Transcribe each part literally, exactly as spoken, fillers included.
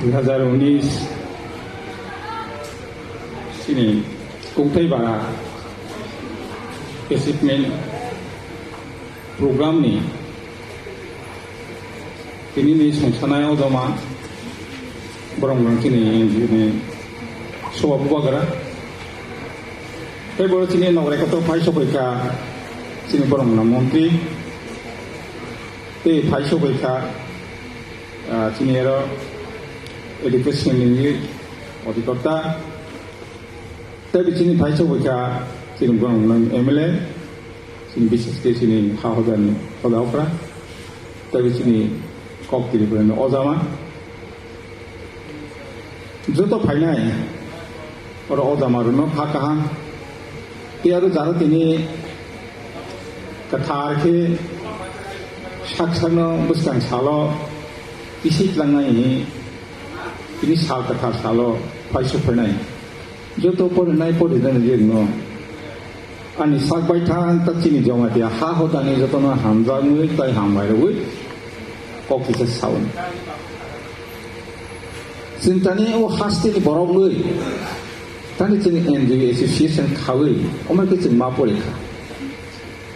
Dui hazar unis chini kungthai bara achievement program ni tini ni songsanai odoma borok rang chini N G O ni soba bubagra. Tei borok chini nograi kotor phai sokoi kha chini borok rang montri tei phai sokoi kha, ah, chini ero education ni odhikota. Tei bichini phai sokoi kha chini borok rang M L A, chini bises khe chini ha hodani hoda okra, tei bichini kok tiri borokni ojama. Joto phainai oro ojama rwno kha kaham. Tei aro jara tini kwthar khe sak sakno bwskang salo kisi tlangnai tini sal kwthar salo phai sokphainai. Joto porinai porinani jengno ani sak bai thang ta chini Jamatia ha hodani jotono hamjakmwi tai hambai rwui kok kisa saui. Chwng tani o hasteni borok wngwi tani chini N G O association khaui omo khe chwng ma pori kha.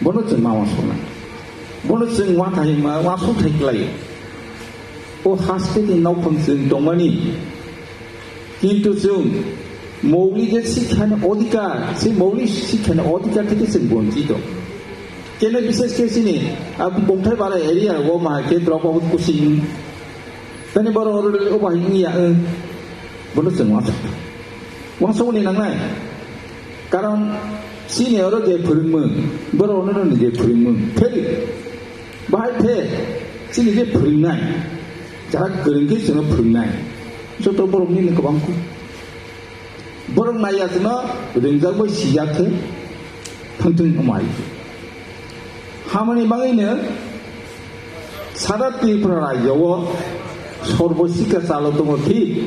Bono chwng ma uansuknai. Bono chwng uathai ma uansuk thai khlai. O hasteni nokhong chwng tongmani. Kintu chwng moulik je sikhani odhikar, se moulik sikhani odhikar theke chwng bonchito. Kene bishes khe chini, ah, Kungthai bara area o ma khe drop out kuching. Tani borok oro le obo hai wngya, eh. Bono chwng uansuk. Uansukni nangnai. Karon chini oro je phwrwngmung, borok ono ni je phwrwngmung. Pheri. Bahai phe chini je phwrwngnai. Jaga kwrwng khe chwngno phwrwngnai. Joto borok nini kwbang kho. Borok naiya chwngno ringjak bai sijak khe thangthwng wngmai. Hamani bagwino sara Tripura rajyo o sorbo sikha chalo tongo thik,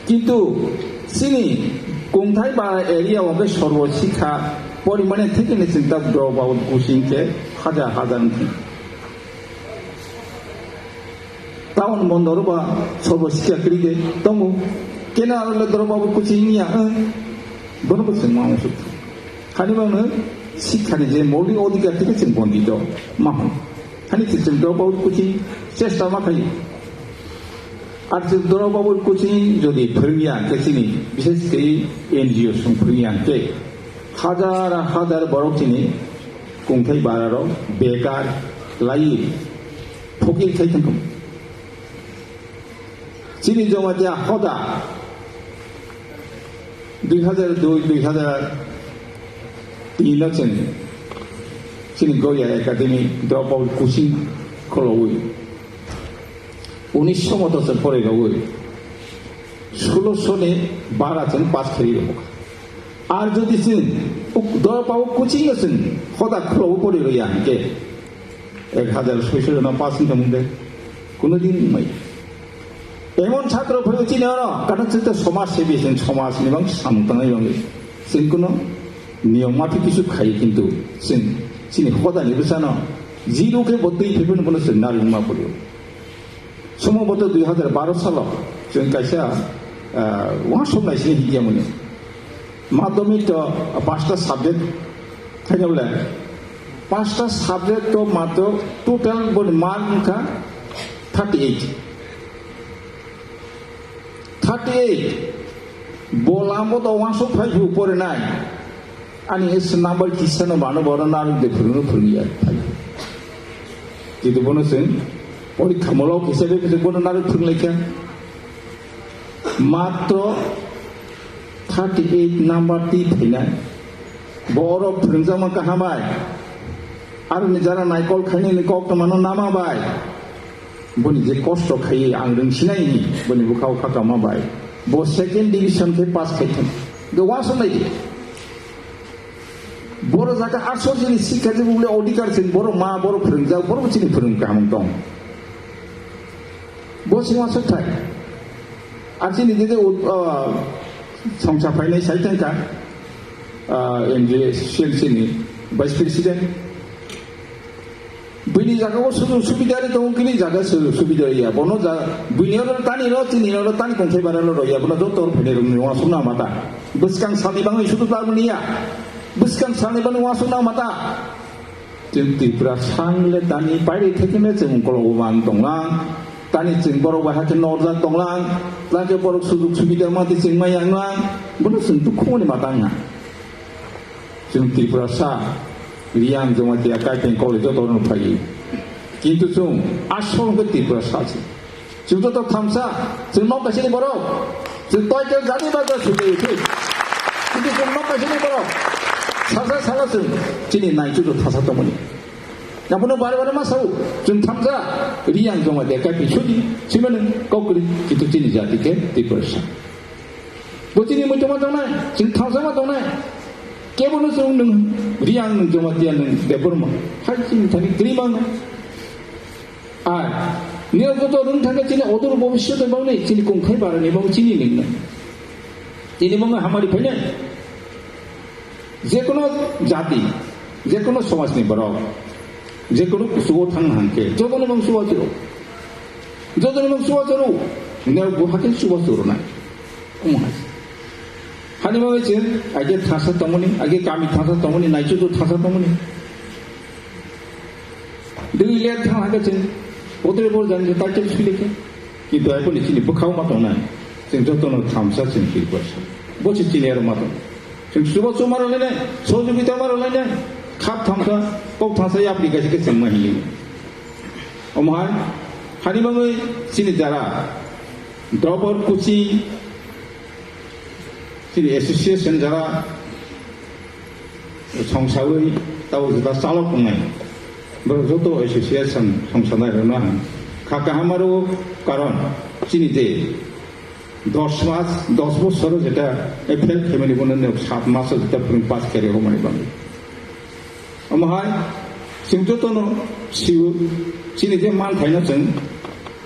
kintu chini Kungthai bara area o hwnkhe sorbo sikha porimane thikini chwng ta drop out kuching khe hajar hajar wngkha. Town bondoro ba sorbo sikha kwrwi de tongo. Kena aro le drop out kuching ya, eh. Bono bo chwng ma uansuk. Hani bangno sikhani je moulik odhikar theke chwng bonchito ma hwn. Hani chwng drop out kuching chesta ma khaio. Ar chwng drop out kuching jodi phwrwngya hwnkhe chini, bishes khe N G O song phwrwngya hwnkhe hajar hajar borok chini Kungthai bara rok bekar lai phokir khai thangkha. Chini Jamatia hoda dui hazar dui, dui hazar tin no chini, chini Goya Academy drop out coaching kholowi. Unisho moto se porei rogwi. Sulosho ni bara chini pass khaiwi rogwi. Ar jodi chwng uk-, drop out coaching o chwng hoda khulao pori rwya hwnkhe ek hazar soiso jona pass wngkha mung de. Kuno din wngmai. Emon chhatro phaibo chini oro, karon chwng to somaj sebi, chwng somaj ni bang samung tangnai bangwi. Chwng kuno niyom maphi kisu khai kintu chwng chini hoda ni bwsano zero khe bo twi phaibo no bono chwng narwkma pori. Somboboto dui hazar baro salo chwng kaisa, ah, uansuk naising hinkhe mani madhyamik to pasta subject khaina bole pasta subject to matro total boni mark wngkha thirty eight. Thirty eight. Bolamo to uansuk phai phu pore nai. Ani is number kisa no mano boro narwk de phwrwngno phwrwngya phai. Kintu bono chwng porikha mulok hisabe bono narwk phwrwnglaikha. Matro thirty eight number twi phainai. Boro phwrwngjakma kaham bai. Aroni jara naikol khainani kok tongmano nama bai. Boni je kosto khaiwi ang rwngsinai hwnwi boni bwkhao kha kama bai. Bo second division khe pass khai thung. Bo uansuk nai di. Boro jaga asol jini sikha je bole odhikar chwng borok ma borok phwrwngjak borok chini phwrwng kaham tong. Bo se uansuk thai. Ar chini je je, uh, songsa phainai sai thangkha, uh, N G O C L C ni vice president. Buini jaga o sujug subida ri tongo, kini jaga sujug subida ri ya. Bono ja-, buini oro tani ro, chini oro tani kongthai bara ro ya. Bono joto oro phainai rok ni uansuk nang mata. Bwskang salni bangwi sudu tar mani ya. Bwskang salni bangwi uansuk nang mata. Chwng Tripura sang le tani pairi thekene chwng kologo man tonglang. Tani chwng borok bai hakhe norjak tonglang. Lage borok sujug subida mati chwng maya wnglang. Bono chwng dukhu mani mata wngna. Chwng Tripura sa, Riyang Jamatia Kaipeng College o torno phaiwi. Kintu chwng asol hwnkhe Tripura sa se. Chwng joto thamsa, chwng nok kaisini borok. Chwng toikel jani bagwi sujai uthui. Kintu chwng nok kaisini borok. Sasa sala chwng chini naichu do thasa tongmani. Abono bare bare ma sao, chwng thamsa, Riyang Jamatia Kaipeng sudi, simani kok kwrwi, kintu chini jati khe Tripura sa. Bo chini muitu ma tongnai, chini thamsa ma tongnai. Kebono chwng nwng Riyang nwng Jamatia nwng Debbarma. Hai chini thani kwrwi mangna. Ai, nio joto rwng thangkhe chini odor bobisyoto bangni, chini kongthai barani bang chini ningna. Chini bang hamari phainai. Jekono jati, jekono somajni borok, jekono kuchugo thangna hangkhe, jotoni bang chubachu rw. Jotoni bang chubachu rw. Nio bo hakhe chubachu rwnai. Omo hai. Hani bagwi chwng, age thangsa tongmani, age kami thangsa tongmani, naichutu thangsa tongmani. Dui le thang hake chwng, botre bor jani je title sui lekhe. Kintu aiponi chini bwkhao ma tongnai. Chwng jotono thamsa chwng Tripura sa. Bo se chini aro ma tong. Chwng chubachu ma rwlainai, sohojogita ma rwlainai. Khap thamsa, kok thamsa yapri kaisa khe chwng ma hili. Omo hai, hani bagwi chini jara, Dropper Coaching, chini association jara songsawi tabo jeta chalok wngnai. Borok joto association songsanai rwno ang kha kaham aro, karon chini je dos mas, dos bosor jeta fail khaimani bono nek sat mas jeta phrwng pass khairwi homani bangwi. Omo hai, chwng jotono sio, chini je manthaino chwng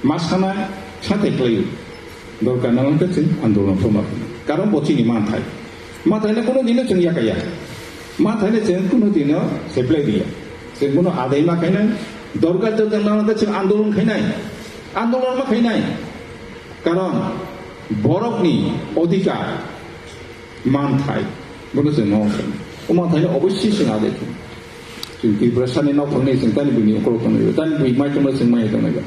ma sana, sathai khlaio. Dorkar nang khe chwng andolon khoma. Karon bo chini manthai. Manthaino kuno dino chwng yakaya. Manthaino chwng kuno dino seplai riya. Chwng bono adai ma khainai, dorkar to nang khe chwng andolon khainai. Andolon ma khainai. Karon borokni odhikar, manthai, bono chwng ma khainai. O manthaino obossoi chwng adai khainai. Chwng Tiprasani nok thangni chwng tani buini ukolok tongnai, tani bui mai tongma chwng mai tongnai.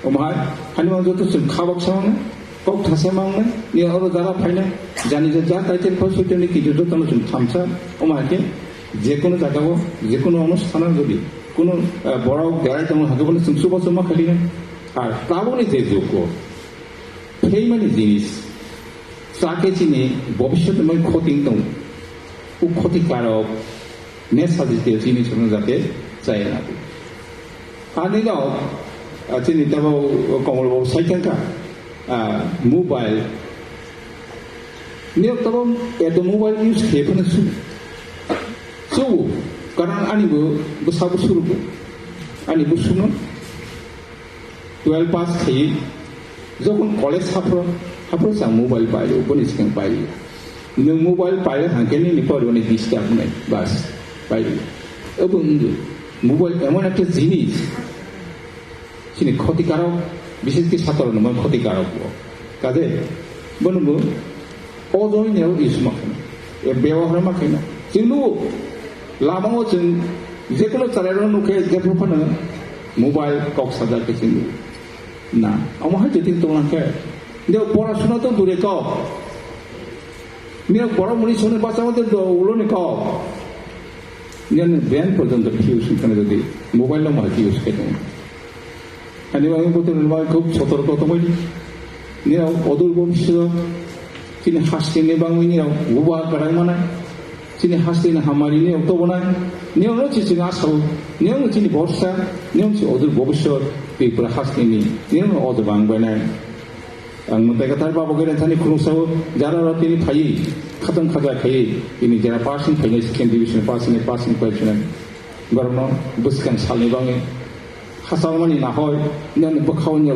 Omo hai, hani mang joto chwng khabak samang, kok thasa mang, ni oro jara phaina, jani je ja kaitor phai sotoni kijo joto no chwng thamsa, omo hai khe, je kono jaga o, je kono onusthana jodi, kono, eh, borok berai tongo, hake bono chwng chubachu ma khalinai. Ar tabukni je jugo, phaimani jinis, chakhe chini bobishyot ni mai khoti wng tongo. O khoti karok, Nesha jatiyo jinis rok jate chaya nadi. Ani no, ah, chini tabo Komol Babu sai thangkha, ah, mobile. Niyok tabo eto mobile use khe phano su. Su, karon ani bo bwsa bo suru bo. Ani bo suno. Twelve pass khai, jokhon college haphro, haphro sa mobile paio, boni sikang paio. Nwng mobile paio hangke nini poribo ni disturb nai, bas, paio. Obo wngwi, mobile emon ekta jinis, chini khoti karok, bishes khe sator no man khoti karok bo. Kade, bono bo, O join ni use ma khaina. E, byabohar ma khaina. Chwng nugo. Lama o chwng jekono chwrai rok nukhe jephru phano mobile kok sajak khe chwng nugo. Na, omo hai jetin tonglang khe. Neo porasuna to dure kok. Neo borok muni sone bachama to do ulo ni kok. Neo ni ben porjonto use khana jodi mobile no ma use khe tong. Ani bagwi botor ni bagwi khub sotorko tongwi di. Nirok odul bobisyo chini hasteni bagwi nirok buba kwrang manai. Chini hasteni hamari nirok tobonai. Nirok no chiching asao. Nirok no chini borsa. Nirok si odul bobisyo Tripura hasteni. Nirok no odo bang bainai. Ang mwtai kwthar Baba Gairang thani khulumsao jara rok tini phaiwi khatang khaja khaiwi tini jara pass wng phainai second division pass wng pass wng paiphinai. Borokno bwskang salni bagwi Hachal mani nahoi, nini bwkhao ni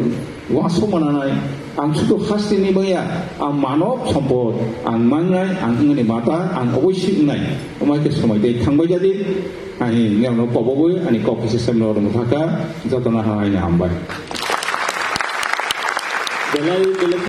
uansuk mananai, ang sudu hasteni manya, ang manob sompod, ang mangnai, ang wngni mata, ang oboisi wngnai. Omo hai khe somoi tei thangbai jadi, Ani nirokno kobogwi ani kok kisa semno rwngthaka, jotono hai hambai. Belai belai